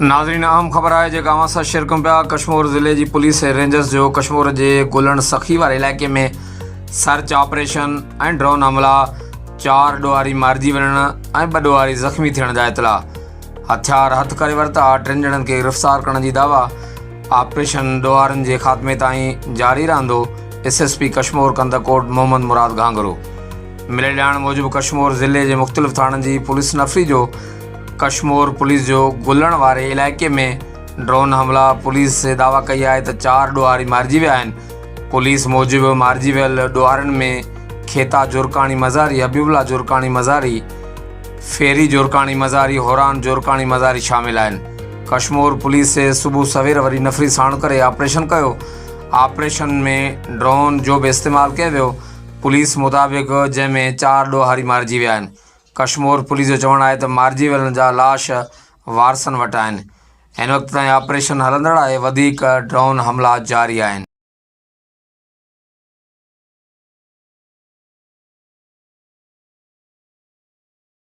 ناظرين اهم خبر آهي جيڪا اوهان سان شيئر ڪيون پيا ڪشمور ضلعي جي پوليس ۽ رينجرز جو ڪشمور جي گلڻ سخي واري علائقي ۾ سرچ آپريشن ۽ ڊرون حملا چار ڏوهاري مارجي وڃڻ ۽ ٻه ڏوهاري زخمي ٿيڻ جا اطلاع هٿيار هٿ ڪري ورتا ٽن ڄڻن کي گرفتار ڪرڻ جي دعويٰ آپريشن ڏوهارين جي خاتمي تائين جاري رهندو S S P Kashmore Kandhkot Muhammad Murad Ghanghro مليل ڄاڻ موجب ڪشمور ضلعي جي مختلف ٿاڻن جي پوليس نفري جو ڪشمور پوليس جو گلڻ واري علائقي ۾ ڊرون حملا پوليس دعويٰ ڪئي آهي ته چار ڏوهاري مارجي ويا آهن پوليس موجب مارجي ويل ڏوهارين ۾ کيتا جرڪاڻي مزاري، حبيب الله جرڪاڻي مزاري، فيري جرڪاڻي مزاري، هوران جرڪاڻي مزاري شامل آهن. ڪشمور پوليس صبح سوير وري نفري ساڻ ڪري آپريشن ڪيو، آپريشن ۾ ڊرون جو به استعمال ڪيو ويو، پوليس مطابق جنهن ۾ چار ڏوهاري مارجي ويا آهن. ڪشمور پوليس جو چوڻ آهي ته مارجي ويلن جا لاش وارثن وٽ آهن. هن وقت تائين آپريشن هلندڙ آهي، وڌيڪ ڊرون حملا جاري آهن.